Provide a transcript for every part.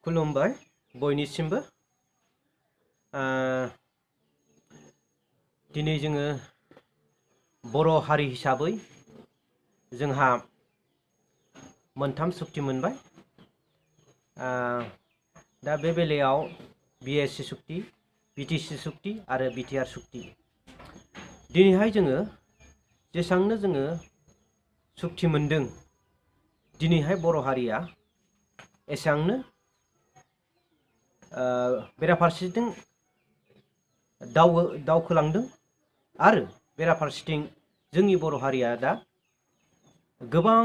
खुलुमबाय बयनिसिमबो दिनै जोङो बर' हारि हिसाबै जोंहा मोनथाम सुक्ति मोनबाय। दा बे बेलायाव BSc सुक्ति, BTC सुक्ति आरो BTR सुक्ति। दिनैहाय जोङो जेसांनो जोङो सुक्ति मोनदों, दिनैहाय बर' हारिया एसांनो बेराफारसेथिं दावखोलांदों आरो बेराफारसेथिं जोंनि बर' हारिया दा गोबां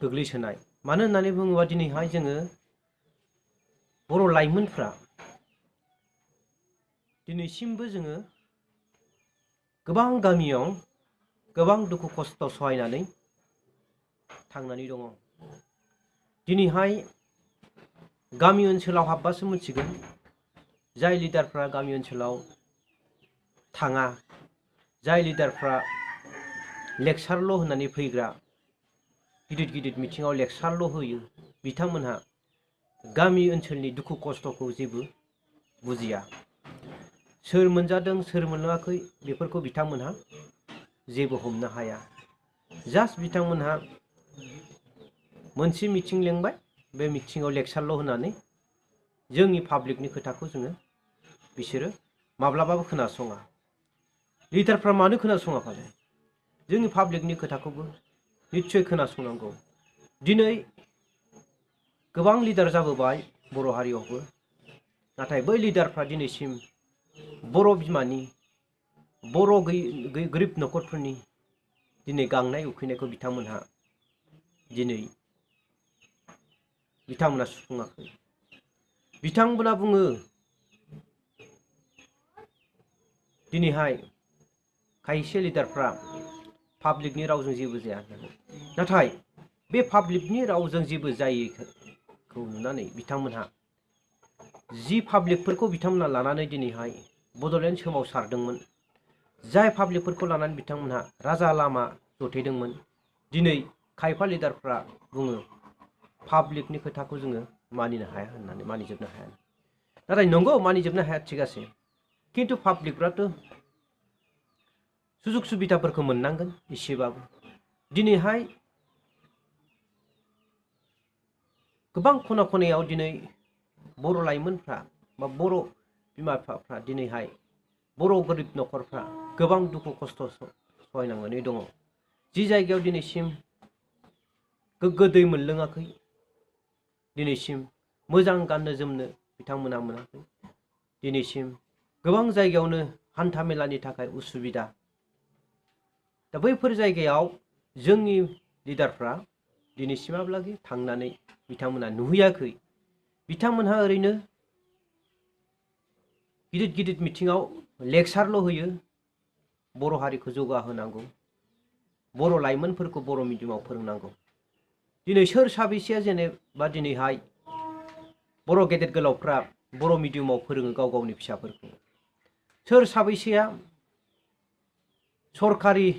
गोग्लैसोनाय। मानो होननानै बुङोबा दिनैहाय जोङो बर' लाइमोनफ्रा दिनैसिमबो जोङो गोबां गामियाव गोबां दुखु खस्थ' सहायनानै थांनानै दङ। दिनैहाय गामि ओनसोलाव हाबबासो मिथिगोन, जाय लिडारफ्रा गामि ओनसोलाव थाङा, जाय लिडारफ्रा लेक्सारल' होननानै फैग्रा, गिदिर गिदिर मिथिङाव लेक्सारल' होयो, बिथांमोनहा गामि ओनसोलनि दुखु खस्थ'खौ जेबो बुजिया। सोर मोनजादों सोर मोनलोङाखै बेफोरखौ बिथांमोनहा जेबो हमनो हाया। जास्ट बिथांमोनहा मोनसे मिथिं लेंबाय, बे मिथिङाव लेक्सारल' होनानै जोंनि पाब्लिकनि खोथाखौ बिसोरो माब्लाबाबो खोनासङा। लिडारफ्रा मानो खोनासङा फालाय? जोंनि पाब्लिकनि खोथाखौबो निस्सय खोनासंनांगौ। दिनै गोबां लिडार जाबोबाय बर' हारियावबो, नाथाय बै लिडारफ्रा दिनैसिम बर' बिमानि, बर' गोरिब न'खरफोरनि दिनै गांनाय उखैनायखौ बिथांमोनहा सुफुङाखै। बिथांमोना बुङो दिनैहाय खायसे लिडारफ्रा पाब्लिकनि रावजों जेबो जाया होननानै, नाथाय बे पाब्लिकनि रावजों जेबो जायैखौ नुनानै बिथांमोनहा जि पाब्लिकफोरखौ बिथांमोना लानानै दिनैहाय बड'लेण्ड सोमावसारदोंमोन, जाय पाब्लिकफोरखौ लानानै बिथांमोनहा राजा लामा जथेदोंमोन, दिनै खायफा लिडारफ्रा बुङो पाब्लिकनि खोथाखौ जोङो मानिनो हाया होननानै, मानिजोबनो हाया। नाथाय नंगौ, मानिजोबनो हाया थिगासे, खिन्थु पाब्लिकफ्राथ' सुजुग सुबिदाफोरखौ मोननांगोन एसेबाबो। दिनैहाय गोबां खना खनायाव दिनै बर' लाइमोनफ्रा बा बर' बिमा बिफाफ्रा दिनैहाय बर' गोरिब न'खरफ्रा गोबां दुखु खस्थ' सहायनांनानै दङ। जि जायगायाव दिनैसिम गोग्गो दै मोनलोङाखै, दिनैसिम मोजां गाननो जोमनो बिथांमोना मोनाखै, दिनैसिम गोबां जायगायावनो हान्था मेलानि थाखाय उसुबिदा। दा बैफोर जायगायाव जोंनि लिडारफ्रा दिनैसिमहालागै थांनानै बिथांमोना नुहैयाखै। बिथांमोनहा ओरैनो गिदिर गिदिर मिथिङाव लेक्सारल' होयो, बर' हारिखौ जौगाहोनांगौ, बर' लाइमोनफोरखौ बर' मिडियामाव फोरोंनांगौ। दिनै सोर साबैसेया जेनेबा दिनैहाय बर' गेदेर गोलावफ्रा बर' मिडियामाव फोरोङो गाव गावनि फिसाफोरखौ? सोर साबैसेया सरकारि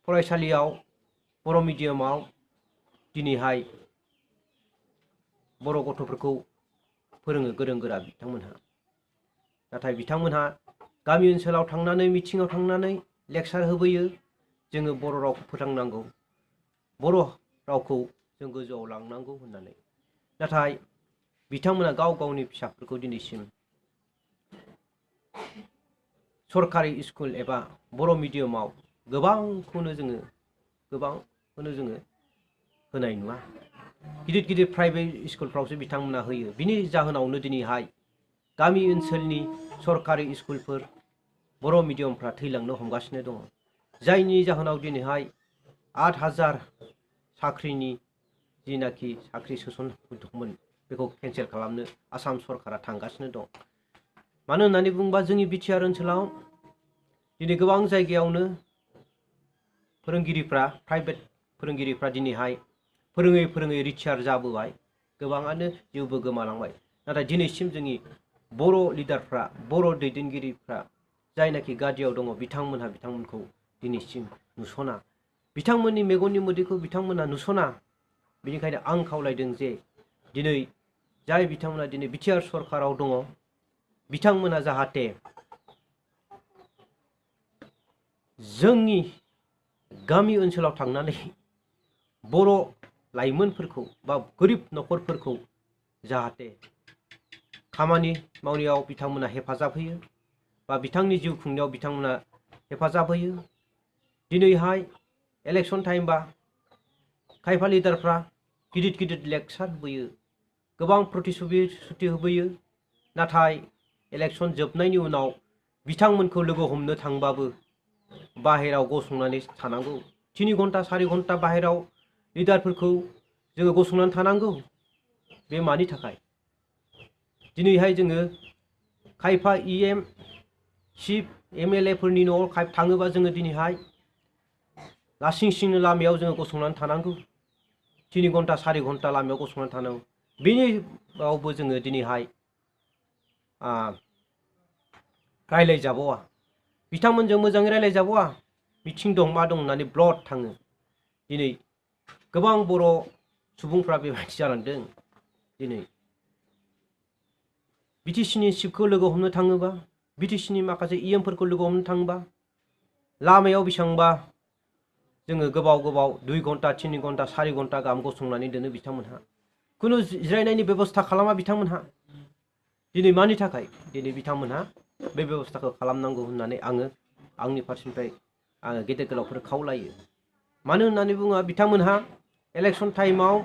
फरायसालियाव बर' मिडियामाव दिनैहाय बर' गथ'फोरखौ फोरोङो गोरों गोरा बिथांमोनहा? नाथाय बिथांमोनहा गामि ओनसोलाव थांनानै मिथिङाव थांनानै लेक्सार होबोयो, जोङो बर' रावखौ फोथांनांगौ, बर' रावखौ जों गोजौआव लांनांगौ होननानै। नाथाय बिथांमोना गाव गावनि फिसाफोरखौ दिनैसिम सरकारि स्कुल एबा बर' मिडियामाव गोबांखौनो जोङो होनाय नुवा। गिदिर गिदिर प्राइभेट स्कुलफ्रावसो बिथांमोना होयो। बिनि जाहोनावनो दिनैहाय गामि ओनसोलनि सरकारि स्कुलफोर, बर' मिडियामफ्रा थैलांनो हमगासिनो दङ। जायनि जाहोनाव दिनैहाय 8,000 साख्रिनि जिनाखि साख्रि सोसनदोंमोन बेखौ केन्सेल खालामनो आसाम सरकारा थांगासिनो दं। मानो होननानै बुङोबा जोंनि बिटिआर ओनसोलाव दिनै गोबां जायगायावनो फोरोंगिरिफ्रा, प्राइभेट फोरोंगिरिफ्रा दिनैहाय फोरोङै फोरोङै रिटायार जाबोबाय, गोबाङानो जिउबो गोमालांबाय। नाथाय दिनैसिम जोंनि बर' लिडारफ्रा, बर' दैदेनगिरिफ्रा जायनाखि गादियाव दङ, बिथांमोनखौ दिनैसिम नुसना, बिथांमोननि मेगननि मोदैखौ बिथांमोना नुसना। बेनिखायनो आं खावलायदों जे दिनै जाय बिथांमोना दिनै बिटिआर सरकाराव दङ बिथांमोना जाहाथे जोंनि गामि ओनसोलाव थांनानै बर' लाइमोनफोरखौ बा गोरिब न'खरफोरखौ जाहाथे खामानि मावनायाव बिथांमोना हेफाजाब होयो बा बिथांनि जिउ खुंनायाव बिथांमोना हेफाजाब होयो। दिनैहाय इलेक्शन टाइमबा खायफा लिडारफ्रा गिदिर गिदिर लेक्सार होयो, गोबां प्रतिश्रुति होबोयो, नाथाय इलेक्शन जोबनायनि उनाव बिथांमोनखौ लोगो हमनो थांबाबो बाहेराव गसंनानै थानांगौ। 3 घन्टा 4 घन्टा बाहेराव लिडारफोरखौ जोङो गसंनानै थानांगौ। बे मानि थाखाय? दिनैहाय जोङो खायफा EM चिफ MLA फोरनि न'आव थाङोबा जोङो दिनैहाय लासिं सिं लामायाव जोङो गसंनानै थानांगौ। 3 घन्टा 4 घन्टा लामायाव गसंनानै थानांगौ। बेनियावबो जोङो दिनैहाय रायलायजाबावा, बिथांमोनजों मोजाङै रायलायजाबावा, मिथिं दं मा दं होननानै ब्लड थाङो। दिनै गोबां बर' सुबुंफ्रा बेबायदि जालांदों। दिनै BTCनि चिफखौ लोगो हमनो थाङोबा, BTCनि माखासे EMफोरखौ लोगो हमनो थाङोबा लामायाव बेसेबांबा जोङो गोबाव 2 घन्टा 3 घन्टा 4 घन्टा गाहाम गसंनानै दोनो बिथांमोनहा। खुनु जिरायनायनि बेबस्था खालामा बिथांमोनहा। दिनै मानि थाखाय? दिनै बिथांमोनहा बे बेबस्थाखौ खालामनांगौ होननानै आङो आंनि फारसेनिफ्राय गेदेर गोलावफोर खावलायो। मानो होननानै बुङोबा बिथांमोनहा इलेक्शन टाइमाव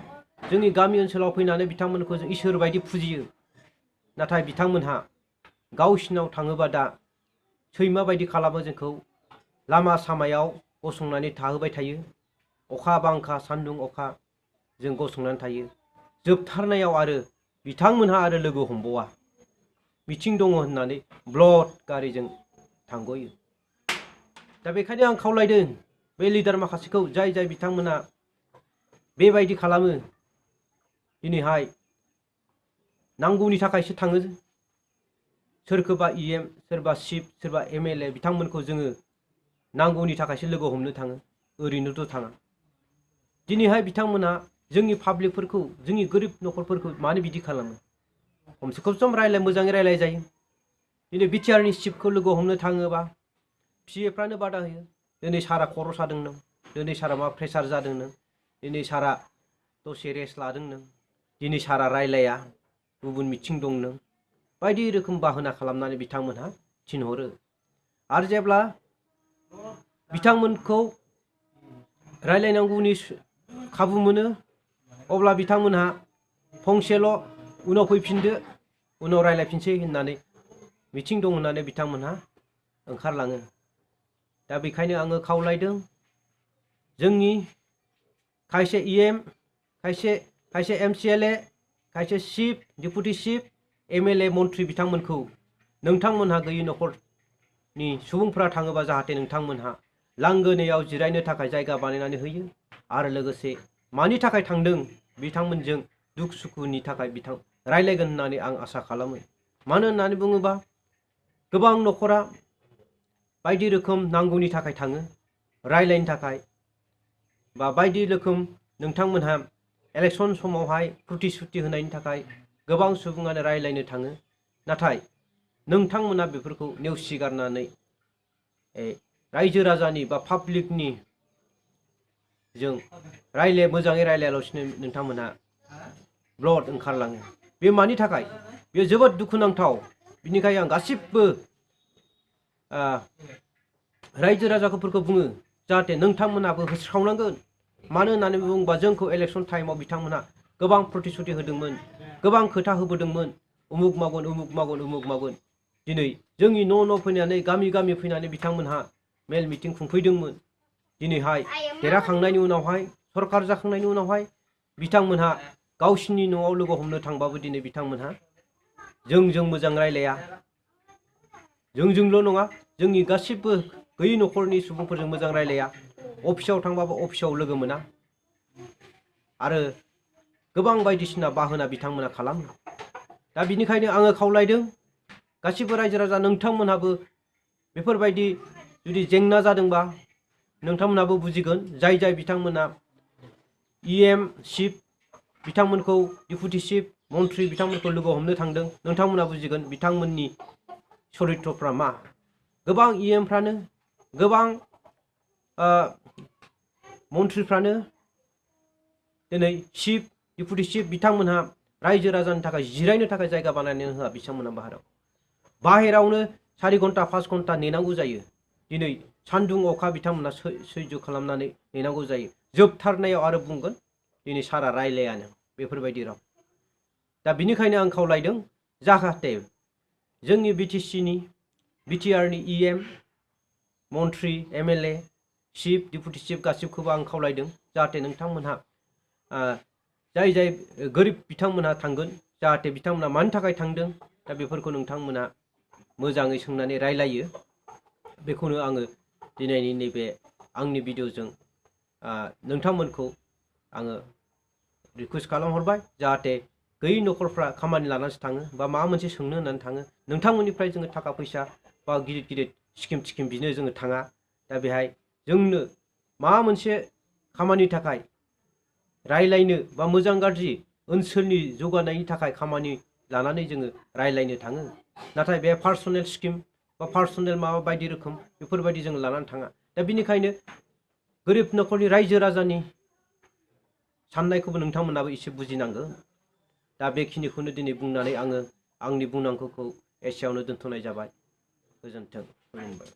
जोंनि गामि ओनसोलाव फैनानै बिथांमोनखौ जों इसोर बायदि फुजियो। नाथाय बिथांमोनहा गावसिनाव थाङोबा दा सैमा बायदि खालामो जोंखौ। लामा सामायाव गसंनानै थाहोबाय थायो। अखा बांखा सान्दुं अखा जों गसंनानै थायो। जोबथारनायाव आरो बिथांमोनहा आरो लोगो हमबावा, मिथिं दङ होननानै ब्लड गारिजों थांगयो। दा बेखायनो आं खावलायदों बे लिडार माखासेखौ, जाय बिथांमोना बेबायदि खालामो, दिनैहाय नांगौनि थाखायसो थाङो। सोरखौबा EM, सोरबा चिफ, सोरबा MLA बिथांमोनखौ जोङो नांगौनि थाखायसो लोगो हमनो थाङो, ओरैनोथ' थाङा। दिनैहाय बिथांमोना जोंनि पाब्लिकफोरखौ, जोंनि गोरिब न'खरफोरखौ मानो बिदि खालामो? खमसे खम मोजाङै रायलाय जायो। दिनै BTRनि चिफखौ लोगो हमनो थाङोबा PAफ्रानो बादा होयो। दिनै सारा खर' सादोंनो, दिनै सारा मा प्रेसार जादोंनो, दिनै सारा दसे रेस्ट लादोंनो, दिनै सारा रायलाया, गुबुन मिथिं दंनो, बायदि रोखोम बाहाना खालामनानै बिथांमोनहा थिनहरो। आरो जेब्ला बिथांमोनखौ रायलायनांगौनि खाबु मोनो अब्ला बिथांमोनहा फंसेल' उनाव फैफिनदो, उनाव रायलायफिनसै होननानै मिथिं दं होननानै बिथांमोनहा ओंखारलाङो। दा बेखायनो आङो खावलायदों जोंनि खायसे EM, खायसे MCLA, खायसे चिफ, डिपुटि चिफ, MLA मन्थ्रि बिथांमोनखौ नोंथांमोनहा गैयि न'खरनि सुबुंफ्रा थाङोबा जाहाथे नोंथांमोनहा लांगोनायाव जिरायनो थाखाय जायगा बानायनानै होयो। आरो लोगोसे मानि थाखाय थांदों बिथांमोनजों दुख सुखुनि थाखाय रायलायगोन होननानै आं आसा खालामो। मानो होननानै बुङोबा गोबां न'खरा बायदि रोखोम नांगौनि थाखाय थाङो, रायलायनो थाखाय, बा बायदि रोखोम नोंथांमोनहा इलेक्शन समावहाय प्रतिश्रुति होनायनि थाखाय गोबां सुबुङानो रायलायनो थाङो। नाथाय नोंथांमोना बेफोरखौ नेवसिगारनानै रायजो राजानि बा पाब्लिकनि जों मोजाङै रायलायालासिनो नोंथांमोनहा ब्लड ओंखारलाङो। बे मानि थाखाय? बेयो जोबोद दुखुनांथाव। बिनिखायनो आं गासिबो रायजो राजाफोरखौ बुङो जाहाथे नोंथांमोनाबो होस्रावनांगोन। मानो होननानै बुङोबा जोंखौ इलेक्शन टाइमाव बिथांमोना गोबां प्रतिश्रुति होदोंमोन, गोबां खोथा होबोदोंमोन, उमुक मावगोन उमुक मावगोन उमुक मावगोन। दिनै जोंनि न' फैनानै गामि फैनानै बिथांमोनहा मेल मिटिं खुंफैदोंमोन। दिनैहाय देरहाखांनायनि उनावहाय, सरकार जाखांनायनि उनावहाय बिथांमोनहा गावसिनि न'आव लोगो हमनो थांबाबो दिनै बिथांमोनहा जोंजों मोजां रायलाया। जोंजोंल' नङा, जोंनि गासिबो गैयि न'खरनि सुबुंफोरजों मोजां रायलाया। अफिसाव थांबाबो अफिसाव लोगो मोना। आरो गोबां बायदिसिना बाहोना बिथांमोना खालामो। दा बिनिखायनो आङो खावलायदों गासिबो रायजो राजा, नोंथांमोनहाबो बेफोरबायदि जुदि जेंना जादोंबा नोंथांमोनहाबो बुजिगोन। जाय बिथांमोना EM चिफ बिथांमोनखौ, डिपुटि चिफ मन्थ्रि बिथांमोनखौ लोगो हमनो थांदों नोंथांमोना बुजिगोन बिथांमोननि चरित्रफ्रा मा गोबां इएमफ्रानो गोबां मन्थ्रिफ्रानो दिनै चिफ डिपुटि चिफ बिथांमोनहा रायजो राजानि थाखाय जिरायनो थाखाय जायगा बानायनानै होआ बिथांमोनहा बाहेरावनो 4 घन्टा 5 घन्टा नेनांगौ जायो दिनै सान्दुं अखा बिथांमोना सैज्य खालामनानै नेनांगौ जायो जोबथारनायाव आरो बुंगोन दिनै सारा रायलायानो बेफोरबायदि राव दा बिनिखायनो आं खावलायदों जाहाथे जोंनि बिटिआरनि इएम मन्थ्रि एमएलए चिफ डिपुटि चिफ गासिबखौबो आं खावलायदों जाहाथे नोंथांमोनहा जाय जाय गोरिब बिथांमोनहा थांगोन जाहाथे बिथांमोना मानि थाखाय थांदों दा बेफोरखौ नोंथांमोना मोजाङै सोंनानै रायलायो बेखौनो आङो दिनैनि नैबे आंनि भिडिअजों नोंथांमोनखौ आङो रिकुवेस्ट खालामहरबाय जाहाथे गैयै न'खरफ्रा खामानि लानानैसो थाङो बा माबा मोनसे सोंनो होननानै थाङो नोंथांमोननिफ्राय जोङो थाखा फैसा बा गिदिर गिदिर स्किम बिनो जोङो थाङा दा बेहाय जोंनो माबा मोनसे खामानि थाखाय रायलायनो बा मोजां गाज्रि ओनसोलनि जौगानायनि थाखाय खामानि लानानै जोङो रायलायनो थाङो नाथाय बे पार्सनेल स्किम बा पार्सनेल माबा बायदि रोखोम बेफोरबायदि जों लानानै थाङा दा बिनिखायनो गोरिब न'खरनि रायजो राजानि साननायखौबो नोंथांमोनाबो एसे बुजिनांगोन दा बेखिनिखौनो दिनै बुंनानै आङो आंनि बुंनांगौखौ एसेयावनो दोनथ'नाय जाबाय गोजोन्थों खुलुमबाय।